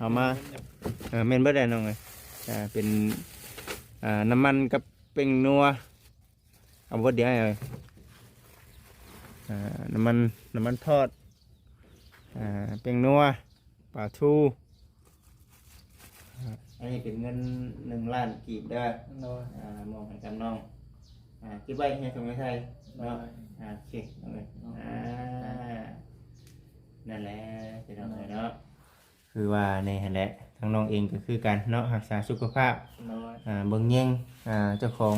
ເອົາມາ ເອີ ແມ່ນເບິດແຫຼະນ້ອງເອີຍ. ອ່າ ເປັນ ອ່າ ນ້ຳມັນກັບແປ້ງນົວ ເອົາເບິດດຽວ ເອີ ອ່າ ນ້ຳມັນ ນ້ຳມັນທອດ ອ່າ ແປ້ງນົວ ປາທູ. ອັນນີ້ເປັນເງິນໜຶ່ງລ້ານກີບເດີ. ໂດຍ. ອ່າ ມອບໃຫ້ກັບນ້ອງ ອ່າ ເກັບໄວ້ໃຫ້ສົ່ງໄປໄທເນາະ. ໂດຍ. ອ່າ ໂອເຄ ນ້ອງເອີຍ. ໂດຍ. ອ່າ ນັ້ນແຫຼະ ພີ່ນ້ອງເອີຍເນາະ. ຄືວ່າແນ່ຫັ້ນແຫຼະ ທາງນ້ອງເອງກໍຄືກັນເນາະ ຮັກສາສຸຂະພາບ. ໂດຍ. ອ່າ ເບິ່ງແຍງ ອ່າ ເຈົ້າຂອງ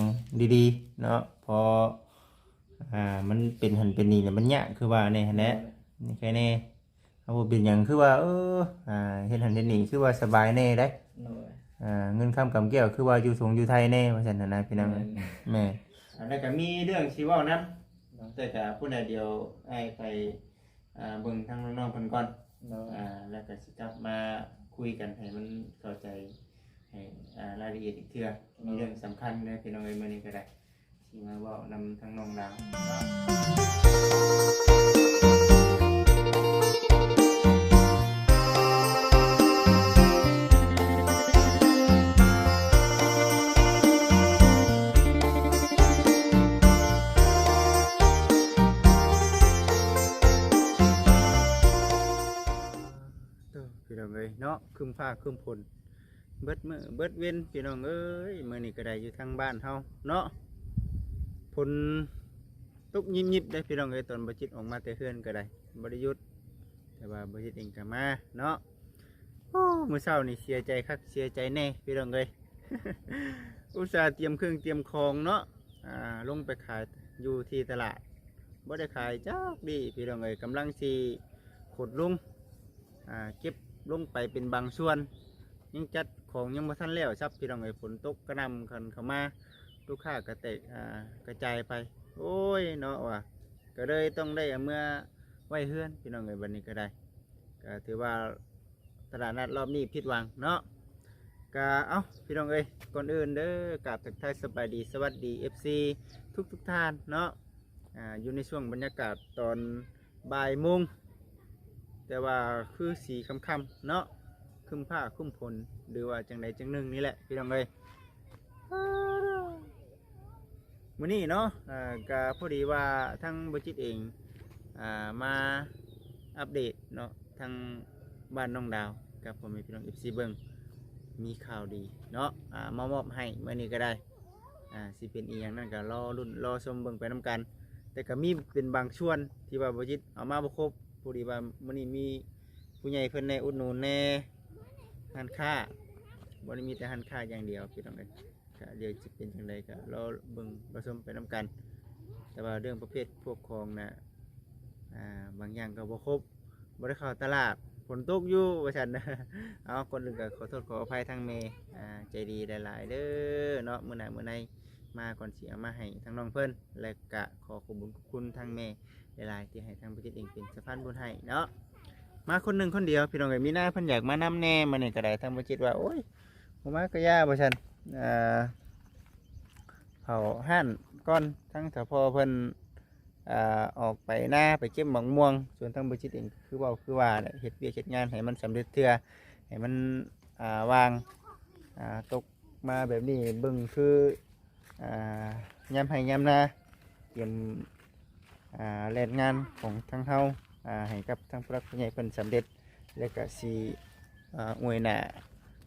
ດີໆເນາະ ເພາະ ອ່າ ມັນເປັນຫັ້ນເປັນນີ້ແລ້ວມັນຍາກ ຄືວ່າແນ່ຫັ້ນແຫຼະ. ໂດຍ. ນີ້ແຄ່ແນ່ ເຮົາບໍ່ເປັນຫຍັງ ຄືວ່າ ເອີ ອ່າ ເຮັດຫັ້ນເຮັດນີ້ ຄືວ່າສະບາຍແນ່ໄດ໋. ໂດຍ. ອ່າ ເງິນຄຳກຳແກ້ວ ຄືວ່າຢູ່ສົງຢູ່ໄທແນ່ ວ່າຊັ້ນນະ ພີ່ນ້ອງ. ແມ່ນ. ແມ່ນ. ອ່າ ແລ້ວກໍມີເລື່ອງຊິເວົ້ານຳ ແຕ່ກໍຜູ້ໃດ ດຽວອ້າຍໄປ ອ່າ ເບິ່ງທາງນ້ອງໆເພິ່ນກ່ອນ. ໂດຍ. ອ່າ ແລ້ວກໍຊິກັບມາຄຸຍກັນໃຫ້ມັນເຂົ້າໃຈ ໃຫ້ ອ່າ ລາຍລະອຽດອີກເທື່ອ. ໂດຍ. ມີເລື່ອງສຳຄັນເດີ ພີ່ນ້ອງເອີຍ ມື້ນີ້ກໍໄດ້ ຊິມາເວົ້ານຳທາງນ້ອງດາວ. ໂອ້ ພີ່ນ້ອງເອີຍເນາະ ຄຶ້ມຟ້າຄຶ້ມຝົນ ເບິດມື້ເບິດເວັນ ພີ່ນ້ອງເອີຍ. ມື້ນີ້ກໍໄດ້ຢູ່ທາງບ້ານເຮົາເນາະ ຝົນຕົກຍິບໆເດ້ ພີ່ນ້ອງເອີຍ. ຕອນບໍ່ຈິດອອກມາແຕ່ເຮືອນກໍໄດ້ ບໍ່ໄດ້ຢຸດ ແຕ່ວ່າບໍ່ຈິດເອງກໍມາເນາະ. ໂອ້ ມື້ເຊົ້ານີ້ເສຍໃຈຄັກເສຍໃຈແນ່ ພີ່ນ້ອງເອີຍ. ອຸດສ່າຕຽມເຄື່ອງຕຽມຂອງເນາະ ອ່າ ລົງໄປຂາຍຢູ່ທີ່ຕະຫຼາດ ບໍ່ໄດ້ຂາຍຈັກດີ້ ພີ່ນ້ອງເອີຍ. ກຳລັງຊິຂົນລົງ ອ່າ ເກັບລົງໄປເປັນບາງສ່ວນ ຍັງຈັດຂອງຍັງບໍ່ທັນແລ້ວຊັບ ພີ່ນ້ອງເອີຍ. ຝົນຕົກກະໜ່ຳກັນເຂົ້າມາ ລູກຄ້າກະແຕກ ອ່າ ກະຈາຍໄປ ໂອ້ຍເນາະ ວ່າ ກໍເລີຍຕ້ອງໄດ້ເອົາເມືອໄວ້ເຮືອນ ພີ່ນ້ອງເອີຍ. ບັດນີ້ກໍໄດ້ ກໍຖືວ່າຕະຫຼາດນັດລອບນີ້ຜິດຫວັງເນາະ. ກໍ ເອົ້າ ພີ່ນ້ອງເອີຍ ກ່ອນອື່ນເດີ ກາບທັກທາຍສະບາຍດີ ສະຫວັດດີ ເອັຟຊີ ທຸກໆທ່ານເນາະ. ອ່າ ຢູ່ໃນຊ່ວງບັນຍາກາດຕອນ ບ່າຍໂມງ ແຕ່ວ່າຄືຊິຄ່ຳໆເນາະ ຄຶ້ມຟ້າຄຶ້ມຝົນ ຫຼືວ່າຈັ່ງໃດຈັ່ງໜຶ່ງນີ້ແຫຼະ ພີ່ນ້ອງເອີຍ. ມື້ນີ້ເນາະ ເອີ ກະພໍດີວ່າທາງບໍ່ຈິດເອງ ອ່າ ມາອັບເດດເນາະ ທາງບ້ານນ້ອງດາວກັບພໍ່ແມ່ພີ່ນ້ອງ ເອັຟຊີ ເບິ່ງ ມີຂ່າວດີເນາະ ອ່າ ມາມອບໃຫ້ມື້ນີ້ກໍໄດ້. ອ່າ ຊິເປັນອີ່ຫຍັງນັ້ນກໍລໍລຸ້ນລໍຊົມເບິ່ງໄປນຳກັນ ແຕ່ກໍມີເປັນບາງສ່ວນທີ່ວ່າບໍ່ຈິດເອົາມາບໍ່ຄົບ ພໍດີວ່າມື້ນີ້ມີຜູ້ໃຫຍ່ເພິ່ນແດ່ອຸດໜູນແດ່ ຮ້ານຄ້າ ບໍ່ໄດ້ມີແຕ່ຮ້ານຄ້າຢ່າງດຽວ ພີ່ນ້ອງເອີຍ. ກະດຽວຊິເປັນຈັ່ງໃດກໍລໍເບິ່ງລໍຊົມໄປນຳກັນ ແຕ່ວ່າເລື່ອງປະເພດພວກຂອງນະ ອ່າ ບາງຢ່າງກໍບໍ່ຄົບ ບໍ່ໄດ້ເຂົ້າຕະຫຼາດ ຝົນຕົກຢູ່ວ່າຊັ້ນ. ເອົາ ກ່ອນອື່ນກໍຂໍໂທດຂໍອະໄພທາງແມ່ ອ່າ ໃຈດີຫຼາຍໆເດີເນາະ. ມື້ໜ້າມື້ໃນມາກ່ອນຊິເອົາມາໃຫ້ທາງນ້ອງເພິ່ນ ແລະກະຂໍຂອບບຸນຂອບຄຸນທາງແມ່ຫຼາຍໆ ທີ່ໃຫ້ທາງບໍ່ຈິດເອງເປັນສະພານບຸນໃຫ້ເນາະ. ມາຄົນໜຶ່ງຄົນດຽວ ພີ່ນ້ອງເອີຍ ມີໜ້າເພິ່ນຢາກມານຳແດ່ ມື້ນີ້ກໍໄດ້ ທາງບໍ່ຈິດວ່າ ໂອ້ຍ ບໍ່ມາກໍຢ່າວ່າຊັ້ນ. ອ່າ ເຝົ້າຮ້ານກ່ອນ ທາງສະພໍ່ເພິ່ນ ອ່າ ອອກໄປນາໄປເກັບໝາກມ່ວງ ສ່ວນທາງບໍ່ຈິດເອງຄືເວົ້າຄືວ່າແຫຼະ ເຮັດວຽກເຮັດງານໃຫ້ມັນສຳເລັດເທື່ອ ໃຫ້ມັນ ອ່າ ວ່າງ ອ່າ ຕົກມາແບບນີ້ເບິ່ງຄື ອ່າ ຍາມໄຮ່ຍາມນາ ກຽມ ອ່າ ແລນງານຂອງທາງເຮົາ ອ່າ ໃຫ້ກັບທາງຜູ້ຫຼັກຜູ້ໃຫຍ່ເພິ່ນສຳເລັດ ແລ້ວກະຊິ ອ່າ ອວຍໜ້າ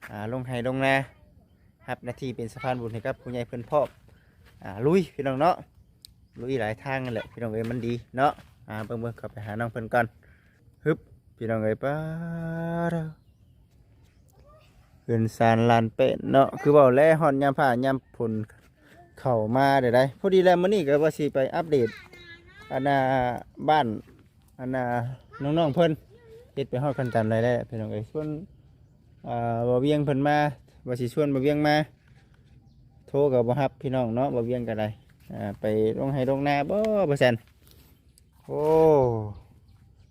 ອ່າ ລົງໄຮ່ລົງນາ ຮັບໜ້າທີ່ເປັນສະພານບຸນໃຫ້ກັບຜູ້ໃຫຍ່ເພິ່ນພ້ອມ ອ່າ ລຸຍ ພີ່ນ້ອງເນາະ. ລຸຍຫຼາຍທາງນັ້ນແຫຼະ ພີ່ນ້ອງເອີຍ ມັນດີເນາະ. ອ່າ ເບິ່ງໆ ເຂົ້າໄປຫານ້ອງເພິ່ນກ່ອນ. ຮຶບ ພີ່ນ້ອງເອີຍ ປາດ ເຮືອນຊານລານແປ້ນເນາະ ຄືເວົ້າແຫຼະ ຮອດຍາມຟ້າຍາມຝົນເຂົ້າມາໄດ້ໄດ໋. ພໍດີແລ້ວ ມື້ນີ້ກໍວ່າຊິໄປອັບເດດ ອັນນ່າ ບ້ານ ອັນນ່າ ນ້ອງໆເພິ່ນ ເຮັດໄປຮອດຂັ້ນຕອນໃດແລ້ວ ພີ່ນ້ອງເອີຍ. ຊວນ ອ່າ ບ່າວວຽງເພິ່ນມາ ວ່າຊິຊວນບ່າວວຽງມາ ໂທກໍບໍ່ຮັບ ພີ່ນ້ອງເນາະ. ບ່າວວຽງກໍໄດ້ ອ່າ ໄປລົງໄຮ່ລົງນາບໍ່ ວ່າຊັ້ນ. ໂອ້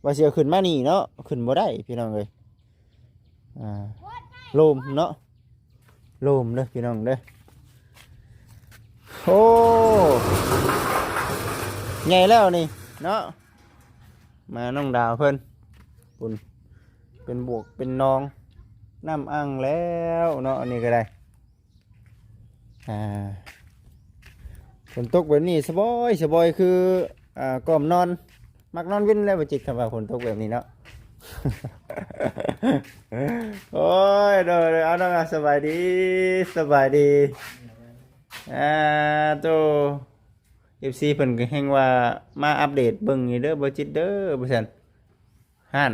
ວ່າຊິເອົາຂຶ້ນມານີ້ເນາະ ຂຶ້ນບໍ່ໄດ້ ພີ່ນ້ອງເອີຍ. ອ່າ ລົມເນາະ ລົມເດີ ພີ່ນ້ອງເດີ. ໂອ້ ໃຫຍ່ແລ້ວນີ້ເນາະ. ມານ້ອງດາວເພິ່ນ ພຸ້ນ ເປັນບວກເປັນໜອງ ນ້ຳອັ່ງແລ້ວເນາະ ອັນນີ້ກໍໄດ້. ອ່າ ຝົນຕົກແບບນີ້ສະບອຍ ສະບອຍ ຄື ອ່າ ກອມນອນ ມັກນອນວິນແລ້ວ ບໍ່ຈິດ ຄັນວ່າຝົນຕົກແບບນີ້ເນາະ. ໂອ້ຍ ໂດຍ ໂດຍ ເອົາເນາະ ສະບາຍດີ ສະບາຍດີ. ອ່າ ໂຕ ເອັຟຊີ ເພິ່ນກໍແຮ່ງວ່າມາອັບເດດເບິ່ງຢູ່ເດີ ບໍ່ຈິດເດີ ວ່າຊັ້ນ. ຮ້ານ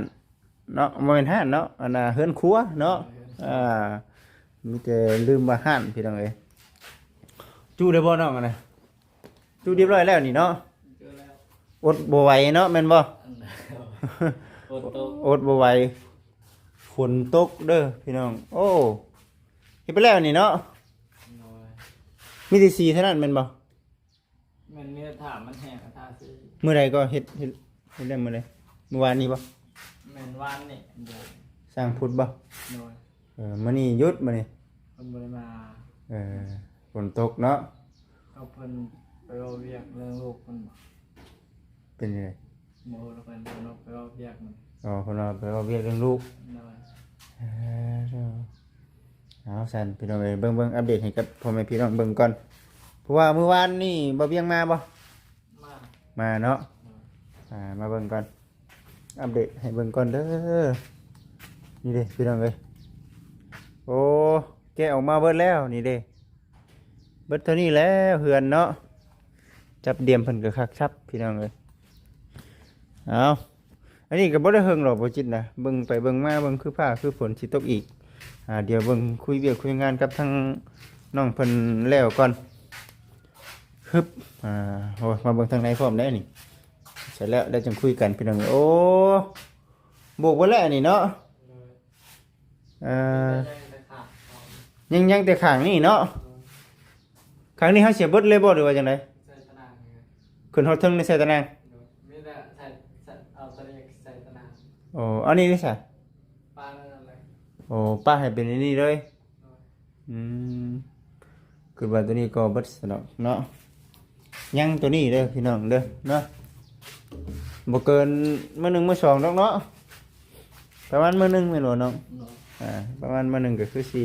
ເນາະ ບໍ່ແມ່ນຮ້ານເນາະ ອັນນ່າ ເຮືອນຄົວເນາະ. ເຮືອນຄົວ ອ່າ ມີແຕ່ລືມວ່າຮ້ານ ພີ່ນ້ອງເອີຍ. ຈຸໄດ້ບໍ່ນ້ອງ ອັນນ່າ? ຈຸຮຽບຮ້ອຍແລ້ວນີ້ເນາະ. ຈຸແລ້ວ. ອົດບໍ່ໄຫວເນາະ ແມ່ນບໍ່? ຝົນຕົກ ອົດບໍ່ໄຫວ ຝົນຕົກເດີພີ່ນ້ອງ. ໂອ້ ເຮັດໄປແລ້ວນີ້ເນາະ. ໂດຍ. ມີແຕ່ສີເທົ່ານັ້ນແມ່ນບໍ່? ແມ່ນ ມີແຕ່ຖ້າມັນແຫ້ງ ຖ້າຊິ ມື້ໃດກໍເຮັດ ເຮັດ ເຮັດໄດ້ມື້ໃດ? ມື້ວານນີ້ບໍ່? ແມ່ນວານນີ້. ໂດຍ. ຊ່າງພຸດບໍ່? ໂດຍ. ເອີ ມື້ນີ້ຢຸດ ມື້ນີ້ ເພິ່ນບໍ່ໄດ້ມາ. ເອີ ຝົນຕົກເນາະ. ກໍເພິ່ນໄປເວົ້າວຽກເລື່ອງລູກເພິ່ນບໍ່? ເປັນຈັ່ງໃດ? ບໍ່ ເພິ່ນ ເພິ່ນໄປເວົ້າວຽກ. ອໍ ເພິ່ນວ່າໄປເວົ້າວຽກເລື່ອງລູກ. ໂດຍ. ເອີ ເອົາຊັ້ນ ພີ່ນ້ອງເອີຍ ເບິ່ງ ເບິ່ງອັບເດດໃຫ້ກັບພໍ່ແມ່ພີ່ນ້ອງເບິ່ງກ່ອນ ເພາະວ່າມື້ວານນີ້ບ່າວວຽງມາບໍ່? ມາ ມາເນາະ. ໂດຍ. ອ່າ ມາເບິ່ງກ່ອນ ອັບເດດໃຫ້ເບິ່ງກ່ອນເດີ. ນີ້ເດ້ພີ່ນ້ອງເອີຍ ໂອ້ ແກະອອກມາເບິດແລ້ວ ນີ້ເດ້ ເບິດເທົ່ານີ້ແລ້ວເຮືອນເນາະ. ຈັບດຽມເພິ່ນກໍຄັກຄັບ ພີ່ນ້ອງເອີຍ. ເອົາ ອັນນີ້ກໍບໍ່ໄດ້ເຮິງດອກ ບໍ່ຈິດນະ ເບິ່ງໄປເບິ່ງມາ ເບິ່ງຄືຟ້າຄືຝົນຊິຕົກອີກ. ອ່າ ດຽວເບິ່ງຄຸຍວຽກຄຸຍງານກັບທາງນ້ອງເພິ່ນແລ້ວກ່ອນ. ຮຶບ ອ່າ ໂອ້ຍ ມາເບິ່ງທາງໃນພ້ອມໄດ໋ນີ້. ໃສ່ແລ້ວ ແລ້ວຈຶ່ງຄຸຍກັນ ພີ່ນ້ອງ. ໂອ້ ໂບກເບິດແລ້ວອັນນີ້ເນາະ. ເອີ ຍັງ ຍັງແຕ່ຂ້າງນີ້ເນາະ. ຂ້າງນີ້ເຮົາເສຍເບິດເລີຍບໍ່ ຫຼືວ່າຈັ່ງໃດ? ໃສ່ຕາໜ່າງນີ້ ຂຶ້ນຮອດເທິງນີ້ໃສ່ຕາໜ່າງ. ໂດຍ. ມີແຕ່ໃສ່ ໃສ່ ເອົາຕົວນີ້ໃສ່ຕາໜ່າງ. ໂອ້ ອັນນີ້ນີ້ຊະ? ປະນັ້ນແຫຼະ. ໂອ້ ປະໃຫ້ເປັນອັນນີ້ເລີຍ. ໂດຍ. ອືມ ຄິດວ່າຕົວນີ້ກໍເບິດຊັ້ນດອກເນາະ. ຍັງຕົວນີ້ເດີພີ່ນ້ອງເດີເນາະ ບໍ່ເກີນມື້ໜຶ່ງມື້ສອງດອກເນາະ ປະມານມື້ໜຶ່ງແມ່ນບໍ່ນ້ອງ? ໂດຍ. ອ່າ ປະມານມື້ໜຶ່ງກໍຄືຊິ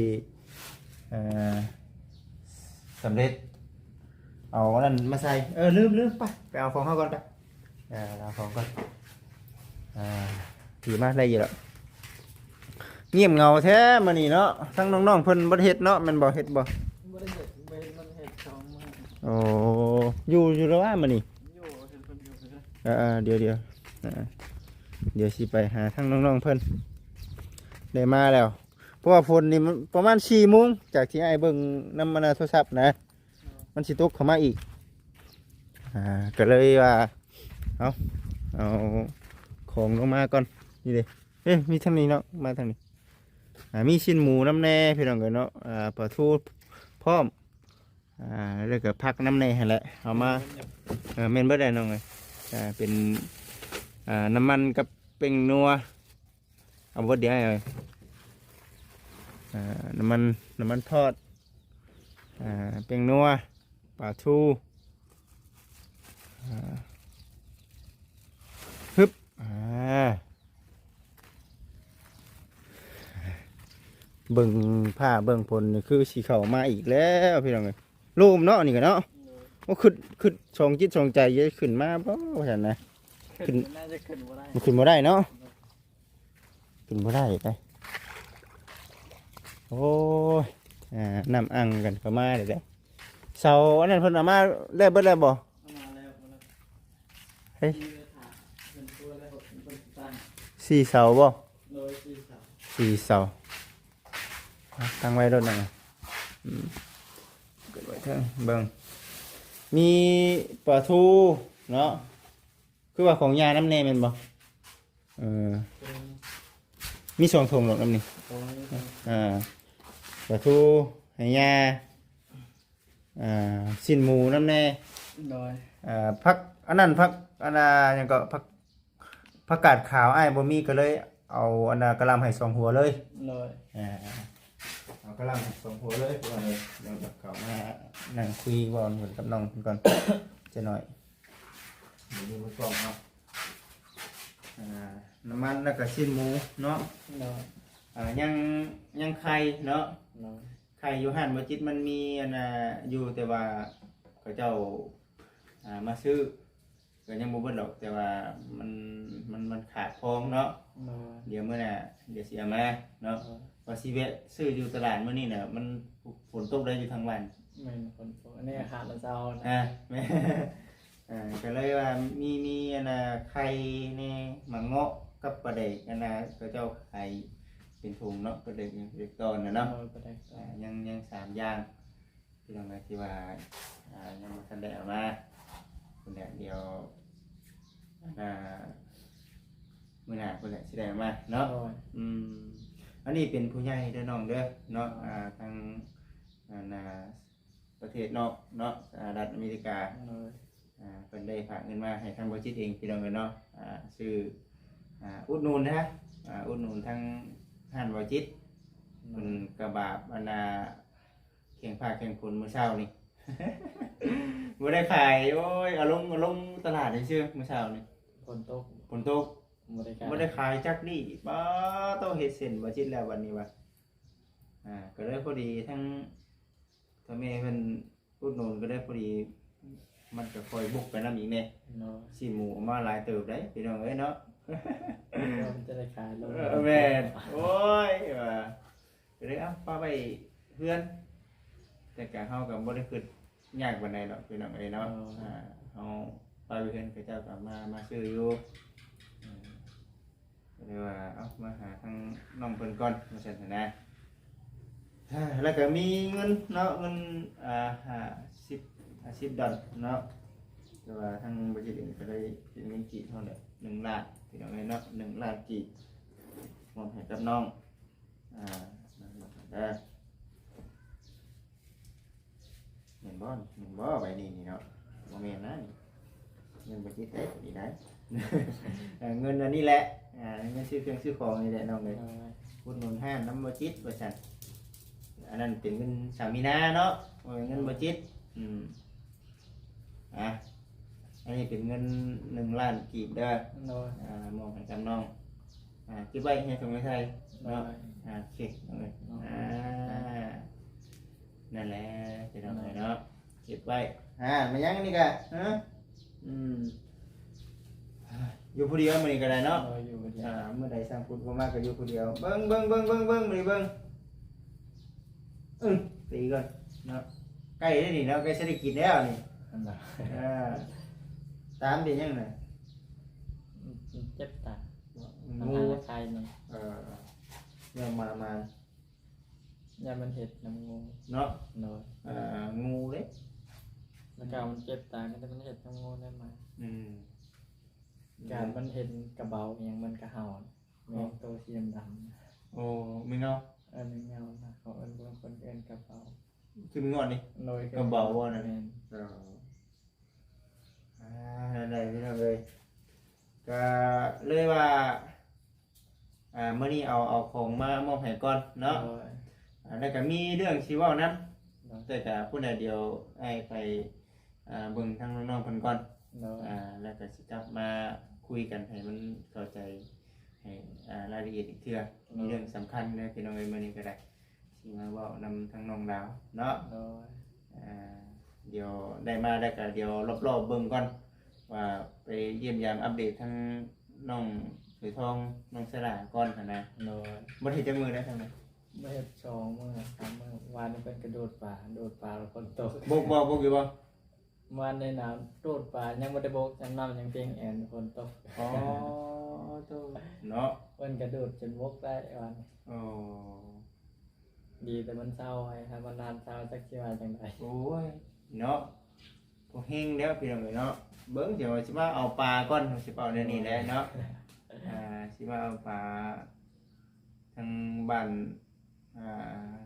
ເອີ ສຳເລັດ. ເອົາອັນນັ້ນມາໃສ່ ເອີ ລືມ ລືມ ໄປ ໄປເອົາຂອງເຮົາກ່ອນໄປ. ອ່າ ເອົາຂອງກ່ອນ. ອ່າ ຖືມາໄດ້ຢູ່ແລ້ວ. ງຽບເຫງົາແທ້ມື້ນີ້ເນາະ ທັງນ້ອງໆເພິ່ນບໍ່ໄດ້ເຮັດເນາະ ແມ່ນບໍ່? ເຮັດບໍ່? ບໍ່ໄດ້ເຮັດ ບໍ່ເຮັດ ມັນເຮັດສອງມື້. ໂອ້ ຢູ່ ຢູ່ແລ້ວວ່າມື້ນີ້? ຢູ່ ເຫັນເພິ່ນຢູ່. ເອີ ເອີ ດຽວ ດຽວ ເອີ ດຽວຊິໄປຫາທັງນ້ອງໆເພິ່ນ ໄດ້ມາແລ້ວ ເພາະວ່າຝົນນີ້ມັນປະມານສີ່ໂມງ ຈາກທີ່ອ້າຍເບິ່ງນຳ ອັນນ່າ ໂທລະສັບນະ. ມັນຊິຕົກເຂົ້າມາອີກ ອ່າ ກໍເລີຍວ່າ ເອົາ ເອົາຂອງລົງມາກ່ອນ. ນີ້ເດ້ ເອີ ມີທາງນີ້ເນາະ ມາທາງນີ້. ອ່າ ມີຊີ້ນໝູນຳແດ່ພີ່ນ້ອງເອີຍເນາະ ອ່າ ປາທູພ້ອມ ອ່າ ແລ້ວກໍຜັກນຳແດ່ຫັ້ນແຫຼະ ເອົາມາ. ເອີ ແມ່ນເບິດແຫຼະນ້ອງເອີຍ. ອ່າ ເປັນ ອ່າ ນ້ຳມັນກັບແປ້ງນົວ. ເອົາເບິດດຽວ ເອີ ອ່າ ນ້ຳມັນ ນ້ຳມັນທອດ ອ່າ ແປ້ງນົວ ປາທູ ອ່າ ຮຶບ ອ່າ ເບິ່ງຟ້າເບິ່ງຝົນນີ້ຄືຊິເຂົ້າມາອີກແລ້ວພີ່ນ້ອງເອີຍ. ລົມເນາະ ນີ້ກໍເນາະ. ໂອ້ ຄຶດ ຄຶດສອງຈິດສອງໃຈ ຈະຂຶ້ນມາບໍ່ ວ່າຊັ້ນນະ. ຂຶ້ນ ຂຶ້ນ ໜ້າຈະຂຶ້ນບໍ່ໄດ້ ມັນຂຶ້ນບໍ່ໄດ້ເນາະ. ຂຶ້ນບໍ່ໄດ້ເດ້. ໂອ້ຍ ອ່າ ນ້ຳອັ່ງກັນເຂົ້າມາເດ້. ເສົາອັນນັ້ນເພິ່ນເອົາມາໄດ້ເບິດແລ້ວບໍ່? ເອົາມາແລ້ວ ເອົາມາແລ້ວ. ເຮີ້ຍ ສີ່ເສົາບໍ່? ໂດຍ ສີ່ເສົາ ສີ່ເສົາ. ຕັ້ງໄວ້ໂລດນະ. ອືມ ເກັບໄວ້ເທິງເບິ່ງ. ມີປາທູເນາະ. ຄືວ່າຂອງຍ່ານຳແດ່ແມ່ນບໍ່? ເອີ ມີສອງຖົງດອກນຳນີ້. ອ່າ ປາທູໃຫ້ຍ່າ ອ່າ ຊີ້ນໝູນຳແດ່. ໂດຍ. ອ່າ ຜັກອັນນັ້ນ ຜັກອັນນ່າ ຫຍັງກໍ ຜັກ ຜັກກາດຂາວອ້າຍບໍ່ມີ ກໍເລີຍເອົາອັນນ່າ ກະຫຼ່ຳໃຫ້ສອງຫົວເລີຍ. ໂດຍ. ອ່າ ເອົາກະຫຼ່ຳໃຫ້ສອງຫົວເລີຍ ເພາະວ່າເດີ ດຽວເຂົ້າມານັ່ງຄຸຍເວົ້າກັນກັບນ້ອງເພິ່ນກ່ອນຈັກໜ້ອຍ. ດຽວນີ້ມື້ກ່ອນເນາະ ອ່າ ນ້ຳມັນ ແລ້ວກໍຊີ້ນໝູເນາະ. ໂດຍ. ອ່າ ຍັງ ຍັງໄຂ່ເນາະ ໂດຍ ໄຂ່ຢູ່ຮ້ານບໍ່ຈິດມັນມີອັນນ່າຢູ່ ແຕ່ວ່າເຂົາເຈົ້າ ອ່າ ມາຊື້ ກໍຍັງບໍ່ເບິດດອກ ແຕ່ວ່າມັນ ມັນ ມັນຂາດພອງເນາະ ໂດຍ ດຽວມື້ໜ້າ ດຽວຊິເອົາມາເນາະ ໂດຍ ວ່າຊິແວະຊື້ຢູ່ຕະຫຼາດມື້ນີ້ນະ ມັນຝົນຕົກໄດ້ຢູ່ທາງບ້ານ ແມ່ນ ຝົນຕົກ ອັນນີ້ອາຫານເຊົ້ານະ ອ່າ ແມ່ນ ອ່າ ກໍເລີຍວ່າມີ ມີອັນນ່າໄຂ່ແດ່ ໝາກເງາະກັບປາແດກ ອັນນ່າເຂົາເຈົ້າຂາຍເປັນຖົງເນາະ ປາແດກຫຍັງ ປາແດກຕອນນະເນາະ ໂດຍ ປາແດກຕອນ ອ່າ ຍັງ ຍັງສາມຢ່າງ ພີ່ນ້ອງເອີຍ ທີ່ວ່າ ອ່າ ຍັງບໍ່ທັນໄດ້ເອົາມາ ພຸ້ນແຫຼະ ດຽວ ອ່າ ມື້ໜ້າພຸ້ນແຫຼະ ຊິໄດ້ເອົາມາເນາະ ໂດຍ ອືມ ອັນນີ້ເປັນຜູ້ໃຫຍ່ເດີນ້ອງເດີເນາະ ໂດຍ ອ່າ ທາງ ອັນນ່າ ປະເທດນອກເນາະ ສະຫະລັດອາເມລິກາ ໂດຍ ອ່າ ເພິ່ນໄດ້ຝາກເງິນມາໃຫ້ທາງບໍ່ຈິດເອງ ພີ່ນ້ອງເອີຍເນາະ ອ່າ ຊື້ ອ່າ ອຸດໜູນນະ ອ່າ ອຸດໜູນທາງຮ້ານບໍ່ຈິດ ໂດຍ ເພິ່ນກະບາບອັນນ່າ ແຂ່ງຟ້າແຂ່ງຝົນມື້ເຊົ້ານີ້ ບໍ່ໄດ້ຂາຍ ໂອ້ຍ ເອົາລົງ ເອົາລົງຕະຫຼາດຊື່ໆ ມື້ເຊົ້ານີ້ ຝົນຕົກ ຝົນຕົກ ບໍ່ໄດ້ຂາຍ ບໍ່ໄດ້ຂາຍຈັກດີ້ ປ້າໂຕ ເຮັດເສັ້ນບໍ່ຈິດແລ້ວບັດນີ້ວ່າ ອ່າ ກໍເລີຍພໍດີທັງ ຖ້າແມ່ເພິ່ນອຸດໜູນກໍໄດ້ພໍດີ ມັນກໍຄ່ອຍບຸກໄປນຳອີກແດ່ ເນາະ ຊີ້ນໝູເອົາມາຫຼາຍເຕີບເດ້ ພີ່ນ້ອງເອີຍເນາະ ເອີ ມັນຈະໄດ້ຂາຍລົງ ເອີ ແມ່ນ ໂອ້ຍ ວ່າ ກໍເລີຍເອົາປະໄວ້ເຮືອນ ແຕ່ກະເຮົາກໍບໍ່ໄດ້ຄິດຍາກປານໃດດອກ ພີ່ນ້ອງເອີຍເນາະ ເອີ ອ່າ ເຮົາປະໄວ້ເຮືອນ ເຂົາເຈົ້າກໍມາ ມາຊື້ຢູ່ ເອີ ກໍເລີຍວ່າ ເອົາ ມາຫາທາງນ້ອງເພິ່ນກ່ອນ ວ່າຊັ້ນນະ ແລ້ວກໍມີເງິນເນາະ ເງິນ ອ່າ ຫ້າສິບ ຫ້າສິບດອນເນາະ ແຕ່ວ່າທາງບໍລິສັດເອງກໍໄດ້ເປັນເງິນກີບເທົ່າໃດ ໜຶ່ງລ້ານ ພີ່ນ້ອງເອີຍເນາະ ໜຶ່ງລ້ານກີບ ມອບໃຫ້ກັບນ້ອງ ອ່າ ເດີ ແມ່ນບໍ່ ແມ່ນບໍ່ ໃບນີ້ນີ້ເນາະ ບໍ່ແມ່ນນະ ນີ້ ເງິນບໍ່ຈິດເດ້ ນີ້ໄດ໋ ເອີ ເງິນອັນນີ້ແຫຼະ ອ່າ ເງິນຊື້ເຄື່ອງຊື້ຂອງນີ້ແຫຼະນ້ອງເອີຍ ໂດຍ ອຸດໜູນຮ້ານນຳບໍ່ຈິດວ່າຊັ້ນ ອັນນັ້ນເປັນເງິນສາວມີນາເນາະ ບໍ່ແມ່ນເງິນບໍ່ຈິດ ອືມ ອ່າ ອັນນີ້ເປັນເງິນໜຶ່ງລ້ານກີບເດີ ໂດຍ ອ່າ ມອບໃຫ້ກັບນ້ອງ ອ່າ ເກັບໄວ້ໃຫ້ສົງໄວ້ໃຊ້ເນາະ ໂດຍ ອ່າ ໂອເຄ ນ້ອງເອີຍ ໂດຍ ອ່າ ນັ້ນແຫຼະ ພີ່ນ້ອງເອີຍເນາະ ເກັບໄວ້ ອ່າ ແມ່ນຫຍັງອັນນີ້ກະ ຮະ ອືມ ຢູ່ຜູ້ດຽວມື້ນີ້ກໍໄດ້ເນາະ ໂດຍ ຢູ່ຜູ້ດຽວ ອ່າ ມື້ໃດຊ່າງພຸດບໍ່ມາກໍຢູ່ຜູ້ດຽວ ເບິ່ງ ເບິ່ງ ເບິ່ງ ເບິ່ງ ເບິ່ງ ມື້ນີ້ເບິ່ງ ອື ຕີກ່ອນເນາະ ໃກ້ແລ້ວນີ້ເນາະ ໃກ້ຊິໄດ້ກິນແລ້ວນີ້ ອັນນະ ອ່າ ຕາມັນເປັນຫຍັງນະ ມັນເຈັບຕາ ງູ ຕາໄຂ່ມັນ ເອີ ແມ່ນມາ ມາ ຢ້ານມັນເຮັດນຳງູເນາະ ໂດຍ ເອີ ງູເດ້ ແລ້ວກໍມັນເຈັບຕາ ກໍມັນເຮັດນຳງູໄດ້ມາ ອືມ ການມັນເຫັນກະເບົາອີ່ຫຍັງມັນກະເຫົ່າ ແມ່ນໂຕສີດຳໆ ໂອ້ ແມງເຫງົາ ເອີ ແມງເຫງົານະ ເຂົາເອີ້ນ ບາງຄົນເອີ້ນກະເບົາ ຄືແມງເຫງົານີ້ ໂດຍ ກະເບົາບໍ່ນະ ແມ່ນ ເອີ ອ່າ ນັ້ນແຫຼະພີ່ນ້ອງເອີຍ ກະເລີຍວ່າ ອ່າ ມື້ນີ້ເອົາ ເອົາຂອງມາມອບໃຫ້ກ່ອນເນາະ ໂດຍ ອ່າ ແລ້ວກະມີເລື່ອງຊິເວົ້ານຳ ໂດຍ ແຕ່ກະພຸ້ນແຫຼະ ດຽວອ້າຍໄປ ອ່າ ເບິ່ງທາງນ້ອງໆເພິ່ນກ່ອນ ໂດຍ ອ່າ ແລ້ວກະຊິກັບມາຄຸຍກັນໃຫ້ມັນເຂົ້າໃຈ ໃຫ້ ອ່າ ລາຍລະອຽດອີກເທື່ອ ໂດຍ ມີເລື່ອງສຳຄັນເດີພີ່ນ້ອງເອີຍ ມື້ນີ້ກໍໄດ້ ຊິມາເວົ້ານຳທາງນ້ອງດາວເນາະ ໂດຍ ອ່າ ດຽວໄດ້ມາແລ້ວກໍດຽວລອບໆເບິ່ງກ່ອນ ວ່າໄປຢ້ຽມຢາມອັບເດດທາງນ້ອງເສືອທອງ ນ້ອງສະຫຼາກ່ອນຫັ້ນນະ ໂດຍ ບໍ່ໄດ້ເຮັດຈັກມື້ໄດ້ທາງນັ້ນ ບໍ່ເຮັດສອງມື້ສາມມື້ ວານນີ້ເພິ່ນກະໂດດປາ ໂດດປາແລ້ວຝົນຕົກ ບົກບໍ່ ບົກຢູ່ບໍ່? ວານນີ້ນະໂດດປາຍັງບໍ່ໄດ້ບົກ ນ້ຳຍັງພຽງແອນ ຝົນຕົກ ອໍ ໂທ້ ເນາະ ເພິ່ນກະໂດດຈົນບົກໄດ້ວານນີ້ ໂອ້ ດີແຕ່ມັນເຊົາ ໃຫ້ ໃຫ້ມັນນານເຊົາ ຈັກຊິວ່າຈັ່ງໃດ ໂອ້ຍ ເນາະ ພວກເຮງແລ້ວພີ່ນ້ອງເອີຍເນາະ ເບິ່ງ ດຽວຊິມາເອົາປາກ່ອນ ຊິເວົ້າແນວນີ້ແຫຼະເນາະ ອ່າ ຊິມາເອົາປາ ທາງບ້ານ ອ່າ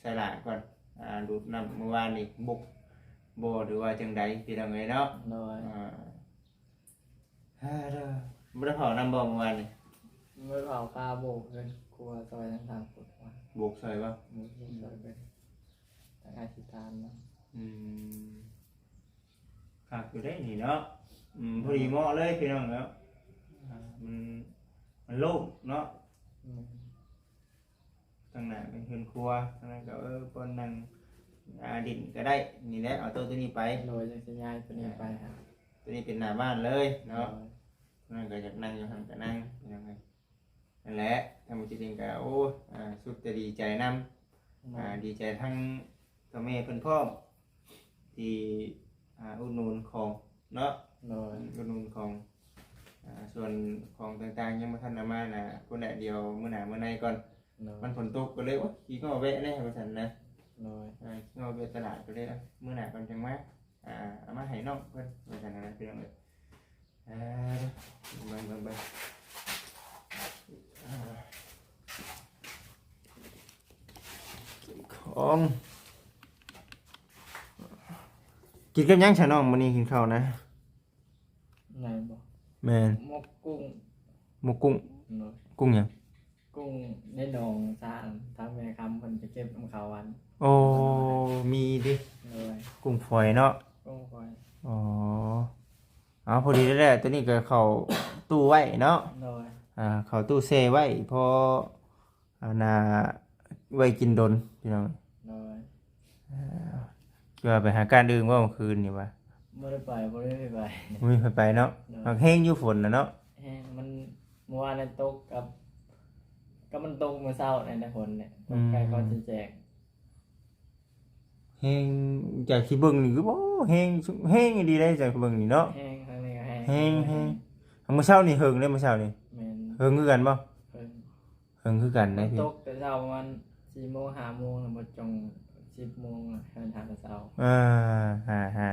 ສາລາກ່ອນ ອ່າ ດູດນ້ຳມື້ວານນີ້ບົກບໍ່ ຫຼືວ່າຈັ່ງໃດພີ່ນ້ອງເອີຍເນາະ ໂດຍ ອ່າ ເອີ ບໍ່ໄດ້ເຜົານ້ຳບໍ່ມື້ວານນີ້ ບໍ່ໄດ້ເຜົາ ຄາໂບກເພິ່ນຄົວຊ່ອຍທາງທາງພຸ້ນ ໂບກຊ່ອຍບໍ່ ໂບກຊ່ອຍເພິ່ນ ທາງອາທິຕານເນາະ ອືມ ຄັກຢູ່ເດ້ນີ້ເນາະ ອືມ ພໍດີເໝາະເລີຍພີ່ນ້ອງເນາະ ອ່າ ມັນ ມັນໂລ່ງເນາະ ອືມ ທາງໜ້າເປັນເຮືອນຄົວ ທາງນັ້ນກໍ ເອີ ບ່ອນນັ່ງ ອ່າ ຫຼິ້ນກໍໄດ້. ນີ້ແຫຼະ ເອົາໂຕະໂຕນີ້ໄປ ໂດຍ ຈັ່ງຊິຍ້າຍໂຕນີ້ໄປ ອ່າ ຫາ ໂຕນີ້ເປັນໜ້າບ້ານເລີຍເນາະ ໂດຍ ເພິ່ນກໍຢາກນັ່ງຢູ່ຫັ້ນກໍນັ່ງ ພີ່ນ້ອງເອີຍ. ນັ້ນແຫຼະ ທາງບໍ່ຈິດເອງກໍ ໂອ້ ອ່າ ສຸດຈະດີໃຈນຳ ໂດຍ ອ່າ ດີໃຈທັງ ເຈົ້າແມ່ເພິ່ນພ້ອມ ທີ່ ອ່າ ອຸດໜູນຂອງເນາະ ໂດຍ ອຸດໜູນຂອງ ອ່າ ສ່ວນຂອງຕ່າງໆ ຍັງບໍ່ທັນເອົາມານະ ພຸ້ນແຫຼະ ດຽວມື້ໜ້າມື້ໃນກ່ອນ ໂດຍ ມັນຝົນຕົກກໍເລີຍ ໂອ້ຍ ຂີ້ງໍ້ແວະແດ່ວ່າຊັ້ນນະ ໂດຍ ອ່າ ຂີ້ງໍ້ແວະຕະຫຼາດ ກໍເລີຍ ເອົ້າ ມື້ໜ້າກ່ອນຈັ່ງມາ ອ່າ ເອົາມາໃຫ້ນ້ອງເພິ່ນວ່າຊັ້ນນະ ພີ່ນ້ອງເອີຍ. ອ່າ ເບິ່ງ ເບິ່ງ ເບິ່ງ ອ່າ ຂອງ ກິນກັບຫຍັງຊະນ້ອງ? ມື້ນີ້ກິນເຂົ້ານະ ແມ່ນບໍ່? ແມ່ນ ໝົກກຸ້ງ ໝົກກຸ້ງ ໂດຍ ກຸ້ງຫຍັງ? ກຸ້ງໃນໜອງສາ ທາງແມ່ຄຳເພິ່ນໄປເກັບນຳເຂົາວັນ ໂອ້ ມີຕິ ໂດຍ ກຸ້ງຝອຍເນາະ ກຸ້ງຝອຍ ອໍ ເອົາ ພໍດີແລ້ວ ໂຕນີ້ກໍເຂົ້າຕູ້ໄວ້ເນາະ ໂດຍ ອ່າ ເຂົ້າຕູ້ແຊ່ໄວ້ ພໍ ອັນນ່າ ໄວ້ກິນດົນ ພີ່ນ້ອງ ໂດຍ ເອີ ຄືວ່າໄປຫາການອື່ນບໍ່ມື້ຄືນນີ້ຫວາ? ບໍ່ໄດ້ໄປ ບໍ່ໄດ້ໄປ ບໍ່ມີໃຜໄປເນາະ ໂດຍ ມັກແຮງຢູ່ຝົນນະເນາະ ແຮງ ມັນ ເມື່ອວານນັ້ນຕົກກັບ ກໍມັນຕົກມື້ເຊົ້ານີ້ແຫຼະ ຝົນນີ້ ຕົກໃກ້ ອືມ ກ່ອນຊິແຈ້ງ ແຮງ ຈາກທີ່ເບິ່ງນີ້ຄື ໂອ້ ແຮງ ແຮງອີ່ຫຼີເດ້ ຈາກທີ່ເບິ່ງນີ້ເນາະ ແຮງ ທາງນີ້ກໍແຮງ ແຮງ ແຮງ ມື້ເຊົ້ານີ້ເຫິງເດ້ ມື້ເຊົ້ານີ້ ແມ່ນ ເຫິງຄືກັນບໍ່? ເຫິງ ເຫິງຄືກັນໄດ໋ ມັນຕົກແຕ່ເຊົ້າປະມານສີ່ໂມງ ຫ້າໂມງ ແລ້ວມາຈົງສິບໂມງ ແລ້ວເຮືອນຫາແຕ່ເຊົ້າ ອ່າ ຫາ ຫາ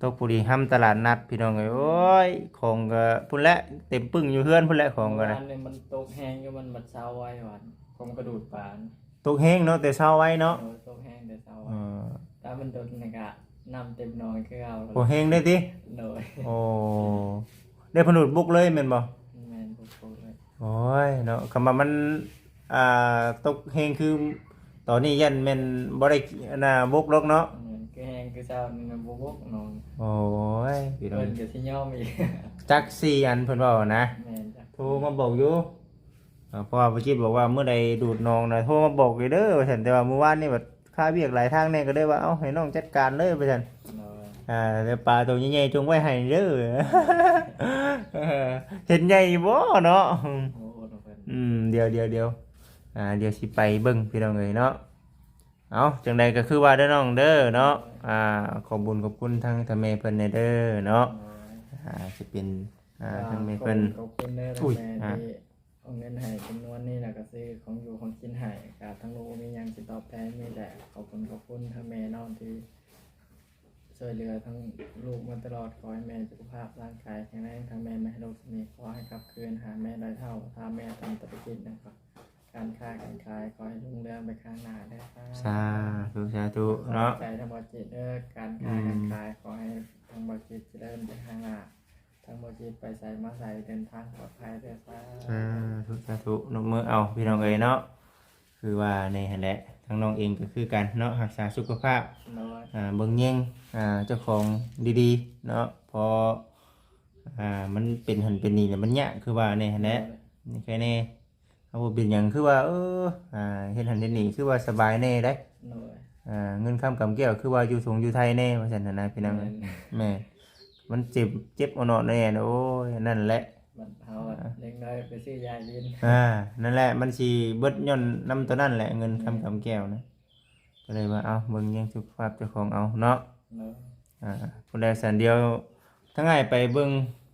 ຕົກພໍດີຫ້ຳຕະຫຼາດນັດ ພີ່ນ້ອງເອີຍ ໂອ້ຍ ຂອງກໍພຸ້ນແຫຼະ ເຕັມປຶ້ງຢູ່ເຮືອນພຸ້ນແຫຼະ ຂອງກໍ ເມື່ອວານນີ້ມັນຕົກແຮງຢູ່ ມັນບັດເຊົາໄວຫວານ ຜົມກະດູດປານ ຕົກແຮງເນາະ ແຕ່ເຊົ້າໄວເນາະ ໂດຍ ຕົກແຮງແຕ່ເຊົ້າໄວ ເອີ ຖ້າມັນດົນນີ້ກະນ້ຳເຕັມໜອງຄືເກົ່າ ໂອ້ ແຮງເດ້ຕິ ໂດຍ ໂອ້ ໄດ້ຜະນຸດບຸກເລີຍແມ່ນບໍ່? ແມ່ນ ບຸກ ບຸກເລີຍ ໂອ້ຍເນາະ ຄຳວ່າມັນ ອ່າ ຕົກແຮງຄືຕອນນີ້ຢ້ານແມ່ນບໍ່ໄດ້ ອັນນ່າ ບົກດອກເນາະ ແມ່ນ ຄືແຮງຄືເຊົ້ານີ້ນະ ບໍ່ບົກໜອງ ໂອ້ຍ ພີ່ນ້ອງ ເພິ່ນກໍຊິຍອມອີກ ຈັກສີ່ອັນເພິ່ນເວົ້ານະ ແມ່ນ ໂທມາບອກຢູ່ ເອີ ເພາະວ່າບໍ່ຈິດບອກວ່າ ມື້ໃດດູດໜອງນະ ໂທມາບອກເດີ ວ່າຊັ້ນ ແຕ່ວ່າມື້ວານນີ້ບັດຄາວຽກຫຼາຍທາງແດ່ ກໍເລີຍວ່າ ເອົ້າ ໃຫ້ນ້ອງຈັດການເລີຍ ວ່າຊັ້ນ ໂດຍ ອ່າ ແຕ່ປາໂຕໃຫຍ່ໆ ຈົ່ງໄວ້ໃຫ້ເດີ ເຫັນໃຫຍ່ຢູ່ບໍ່ເນາະ ໂອ້ ເນາະ ເພິ່ນ ອືມ ດຽວໆໆ ອ່າ ດຽວຊິໄປເບິ່ງ ພີ່ນ້ອງເອີຍເນາະ ເອົ້າ ຈັ່ງໃດກໍຄືວ່າເດີນ້ອງເດີເນາະ ໂດຍ ອ່າ ຂອບບຸນຂອບຄຸນທາງທ່ານແມ່ເພິ່ນແດ່ເດີເນາະ ໂດຍ ອ່າ ຊິເປັນ ອ່າ ທາງແມ່ເພິ່ນ ຂອບຄຸນ ຂອບຄຸນເດີ ອຸ້ຍ ທາງແມ່ ອ່າ ທີ່ ເອົາເງິນໃຫ້ຈຳນວນນີ້ ແລ້ວກໍຊື້ຂອງຢູ່ຂອງກິນໃຫ້. ກະທາງລູກບໍ່ມີຫຍັງຊິຕອບແທນ ມີແຕ່ຂອບຄຸນ ຂອບຄຸນທາງແມ່ເນາະ ທີ່ຊ່ວຍເຫຼືອທາງລູກມາຕະຫຼອດ. ຂໍໃຫ້ແມ່ສຸຂະພາບຮ່າງກາຍແຂງແຮງ, ທາງແມ່ບໍ່ໃຫ້ໂລກຊະນີ້ ຂໍໃຫ້ກັບຄືນຫາແມ່ຮ້ອຍເທົ່າ. ຖ້າແມ່ທຳທຸລະກິດຫຍັງກໍ ການຄ້າການຂາຍ ຂໍໃຫ້ຮຸ່ງເຮືອງໄປຂ້າງໜ້າເດີ. ສາທຸ ສາທຸເນາະ. ຂອບໃຈທາງບໍ່ຈິດເດີ ການຄ້າການຂາຍ ອືມ ຂໍໃຫ້ທາງບໍ່ຈິດຈະເລີນໄປຂ້າງໜ້າ. ທາງບໍ່ຈິດໄປໃສມາໃສເດີນທາງປອດໄພເດີ. ສາ ສາທຸ ສາທຸ. ນົບມືເອົາ ພີ່ນ້ອງເອີຍເນາະ. ຄືວ່າແນ່ຫັ້ນແຫຼະ ທາງນ້ອງເອງກໍຄືກັນເນາະ ຮັກສາສຸຂະພາບ ໂດຍ ອ່າ ເບິ່ງແຍງ ອ່າ ເຈົ້າຂອງດີໆເນາະ. ເພາະ ອ່າ ມັນເປັນຫັ້ນເປັນນີ້ແຫຼະ ມັນຍາກ ຄືວ່າແນ່ຫັ້ນແຫຼະ. ໂດຍ ນີ້ແຄ່ແນ່ ເຮົາບໍ່ເປັນຫຍັງ ຄືວ່າ ເອີ ອ່າ ເຮັດຫັ້ນເຮັດນີ້ ຄືວ່າສະບາຍແນ່ໄດ໋. ໂດຍ ອ່າ ເງິນຄຳກຳແກ້ວ ຄືວ່າຢູ່ສົງຢູ່ໄທແນ່ ວ່າຊັ້ນນະ ພີ່ນ້ອງ. ແມ່ນ ແມ່ນ ມັນເຈັບ ເຈັບເອົາເນາະແນ່. ໂອ້ຍ ນັ້ນແຫຼະ ບັດເຮົາ ອ່າ ເດັກນ້ອຍໄປຊື້ຢາກິນ. ອ່າ ນັ້ນແຫຼະ ມັນຊິເບິດຍ້ອນນຳຕົວນັ້ນແຫຼະ ເງິນຄຳ ແມ່ນ ກຳແກ້ວນະ. ກໍເລີຍວ່າ ເອົາ ເບິ່ງແຍງສຸຂະພາບເຈົ້າຂອງເອົາເນາະ. ເນາະ ອ່າ ຜູ້ໃດຊັ້ນ ດຽວທາງອ້າຍໄປເບິ່ງ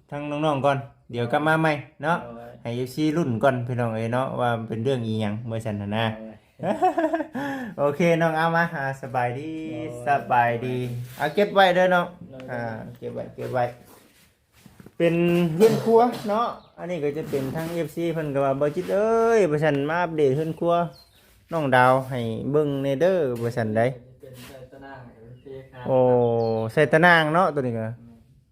ທາງນ້ອງໆກ່ອນ ດຽວກັບມາໃໝ່ເນາະ. ໂດຍ ໃຫ້ເອັຟຊີລຸ້ນກ່ອນ ພີ່ນ້ອງເອີຍເນາະ ວ່າເປັນເລື່ອງອີ່ຫຍັງ ວ່າຊັ້ນຫັ້ນນະ. ໂດຍ ໂອເຄນ້ອງ ເອົາມາ ອ່າ ສະບາຍດີ. ໂດຍ ສະບາຍດີ. ສະບາຍດີ. ອ່າ ເກັບໄວ້ເດີນ້ອງ. ໂດຍ ອ່າ ເກັບໄວ້ ເກັບໄວ້. ເປັນເຮືອນຄົວເນາະ. ອັນນີ້ກໍຈະເປັນທາງເອັຟຊີເພິ່ນກໍວ່າ ບໍ່ຈິດເອີຍ ວ່າຊັ້ນ ມາອັບເດດເຮືອນຄົວນ້ອງດາວໃຫ້ເບິ່ງແດ່ເດີ ວ່າຊັ້ນໃດ໋. ເປັນໃສ່ຕະໜ່າງ ເປັນເທຄານ. ໂອ້ ໃສ່ຕະໜ່າງເນາະ ໂຕນີ້ກໍ. ແມ່ນ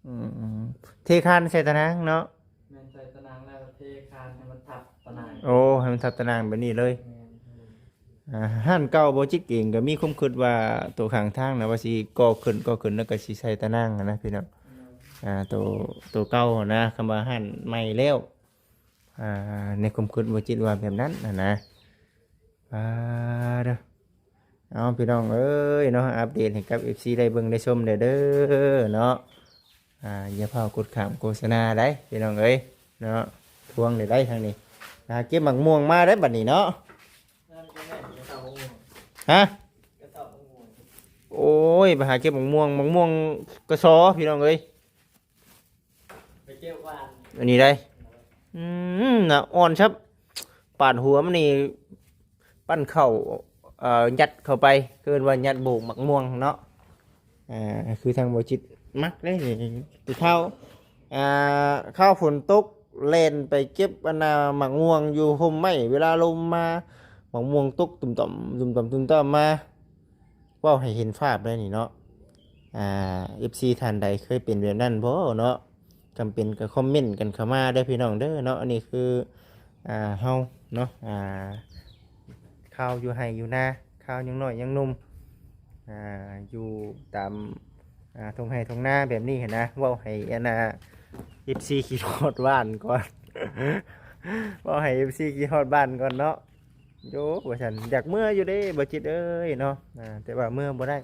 ອືມໆ ເທຄານໃສ່ຕະໜ່າງເນາະ. ແມ່ນ ໃສ່ຕະໜ່າງແລ້ວເທຄານໃຫ້ມັນທັບຕະໜ່າງ. ໂອ້ ໃຫ້ມັນທັບຕະໜ່າງແບບນີ້ເລີຍ. ແມ່ນ ອ່າ ຮ້ານເກົ່າບໍ່ຈິດເອງກໍມີຄວາມຄິດວ່າ ໂຕຂ້າງທາງນະ ວ່າຊິກໍ່ຂຶ້ນ ກໍ່ຂຶ້ນ ແລ້ວກໍຊິໃສ່ຕະໜ່າງຫັ້ນນະ ພີ່ນ້ອງ. ໂດຍ ອ່າ ໂຕ ໂຕເກົ່າຫັ້ນນະ ຄຳວ່າຮ້ານໃໝ່ແລ້ວ ອ່າ ໃນຄວາມຄິດບໍ່ຈິດວ່າແບບນັ້ນຫັ້ນນະ. ອ່າເດີ ເອົາພີ່ນ້ອງເອີຍເນາະ ອັບເດດໃຫ້ກັບເອັຟຊີໄດ້ເບິ່ງໄດ້ຊົມແດ່ເດີເນາະ. ອ່າ ຢ່າພາວກົດຂ້າມໂຄສະນາໄດ໋ພີ່ນ້ອງເອີຍເນາະ ທວງໄດ້ໄດ໋ທາງນີ້. ຫາເກັບໝາກມ່ວງມາໄດ໋ບັດນີ້ເນາະ. ຮະ? ໂອ້ຍ ໄປຫາເກັບໝາກມ່ວງ ໝາກມ່ວງກະຊໍພີ່ນ້ອງເອີຍ. ໄປເກັບຫວ່ານ ອັນນີ້ໄດ໋. ອືມ ນະ ອ່ອນຊັບ ປາດຫົວມັນນີ້ ປັ້ນເຂົ້າ ເອີ ຍັດເຂົ້າໄປ ເອີ້ນວ່າຍັດໂບກໝາກມ່ວງເນາະ. ອ່າ ຄືທາງບໍ່ຈິດມັກເດ້ນີ້ ແຕ່ເຊົ້າ ອ່າ ຄາວຝົນຕົກ ແລ່ນໄປເກັບອັນນ່າ ໝາກມ່ວງຢູ່ຮົ່ມໄມ້ ເວລາລົມມາ ໝາກມ່ວງຕົກຕຸ່ມຕ່ອມ ຕຸ່ມຕ່ອມ ຕຸ່ມຕ່ອມມາ ເວົ້າໃຫ້ເຫັນພາບໄດ້ນີ້ເນາະ. ອ່າ ເອັຟຊີທ່ານໃດເຄີຍເປັນແບບນັ້ນບໍ່ເນາະ? ຄັນເປັນກໍຄອມເມັນກັນເຂົ້າມາເດີພີ່ນ້ອງເດີເນາະ. ອັນນີ້ຄື ອ່າ ເຮົາເນາະ ອ່າ ຄາວຢູ່ໄຮ່ຢູ່ນາ ຄາວຍັງນ້ອຍຍັງໜຸ່ມ ອ່າ ຢູ່ຕາມ ອ່າ ທົ່ງໄຮ່ທົ່ງນາແບບນີ້ຫັ້ນນະ ເວົ້າໃຫ້ອັນນ່າ ເອັຟຊີຄິດຮອດບ້ານກ່ອນ ເວົ້າໃຫ້ເອັຟຊີຄິດຮອດບ້ານກ່ອນເນາະ. ໂຢ ວ່າຊັ້ນ ຢາກເມືອຢູ່ເດ້ບໍ່ຈິດເອີຍເນາະ ອ່າ ແຕ່ວ່າເມືອບໍ່ໄດ້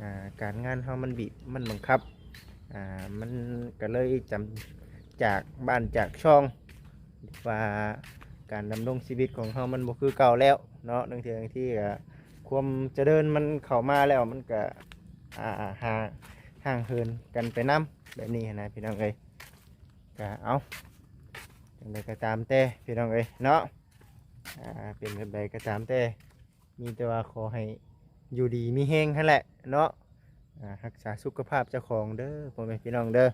ອ່າ ການງານເຮົາມັນບີບມັນບັງຄັບ ອ່າ ມັນກໍເລີຍຈຳ ຈາກບ້ານຈາກຊ່ອງ ວ່າການດຳລົງຊີວິດຂອງເຮົາມັນບໍ່ຄືເກົ່າແລ້ວເນາະ. ບາງເທື່ອບາງທີກໍຄວາມຈະເລີນມັນເຂົ້າມາແລ້ວ ມັນກໍ ອ່າ ຫ່າງ ຫ່າງເຫີນກັນໄປນຳ ແບບນີ້ຫັ້ນນະພີ່ນ້ອງເອີຍ. ກໍເອົາ ຈັ່ງໃດກໍຕາມແຕ່ພີ່ນ້ອງເອີຍເນາະ ອ່າ ເປັນແບບໃດກໍຕາມແຕ່ ມີແຕ່ວ່າຂໍໃຫ້ຢູ່ດີມີແຮງຫັ້ນແຫຼະເນາະ. ອ່າ ຮັກສາສຸຂະພາບເຈົ້າຂອງເດີ ພໍ່ແມ່ພີ່ນ້ອງເດີ.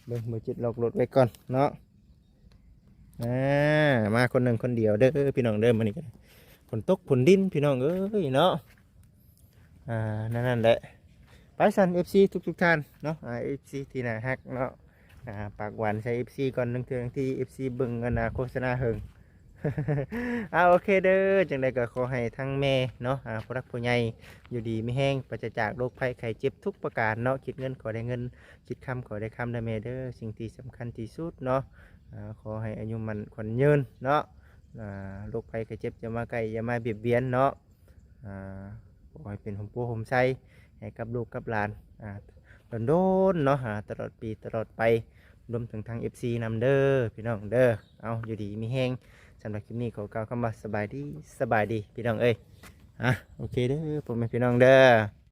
ເບິ່ງ ບໍ່ຈິດລັອກລົດໄວ້ກ່ອນເນາະ. ອ່າ ມາຄົນໜຶ່ງຄົນດຽວເດີພີ່ນ້ອງເດີ ມື້ນີ້ກໍໄດ້ ຝົນຕົກຝົນດິນພີ່ນ້ອງເອີຍເນາະ. ອ່າ ນັ້ນ ນັ້ນແຫຼະ ໄປຊັ້ນ ເອັຟຊີທຸກໆທ່ານເນາະ ອ່າ ເອັຟຊີທີ່ໜ້າຮັກເນາະ. ອ່າ ປາກຫວານໃສ່ເອັຟຊີກ່ອນ ລາງເທື່ອບາງທີເອັຟຊີເບິ່ງອັນນ່າໂຄສະນາເຫິງ. ອ່າ ໂອເຄເດີ ຈັ່ງໃດກໍຂໍໃຫ້ທັງແມ່ເນາະ ອ່າ ຜູ້ຫຼັກຜູ້ໃຫຍ່ຢູ່ດີມີແຮງ ປາສະຈາກໂລກໄພໄຂ້ເຈັບທຸກປະການເນາະ. ຄິດເງິນຂໍໄດ້ເງິນ ຄິດຄຳຂໍໄດ້ຄຳເດີແມ່ເດີ. ສິ່ງທີ່ສຳຄັນທີ່ສຸດເນາະ ອ່າ ຂໍໃຫ້ອາຍຸໝັ້ນຂວັນຍືນເນາະ. ອ່າ ໂລກໄພໄຂ້ເຈັບຢ່າມາໃກ້ຢ່າມາບຽດບຽນເນາະ. ອ່າ ຂໍໃຫ້ເປັນຮົ່ມໂພຮົ່ມໄຊໃຫ້ກັບລູກກັບຫຼານ ອ່າ ດົນໆເນາະ ອ່າ ຕະຫຼອດປີຕະຫຼອດໄປ ລວມເຖິງທາງເອັຟຊີນຳເດີພີ່ນ້ອງເດີ. ເອົາ ຢູ່ດີມີແຮງ ສຳລັບຄລິບນີ້ຂໍກ່າວຄຳວ່າສະບາຍດີ ສະບາຍດີພີ່ນ້ອງເອີຍ. ອ່າ ໂອເຄເດີ ພໍ່ແມ່ພີ່ນ້ອງເດີ.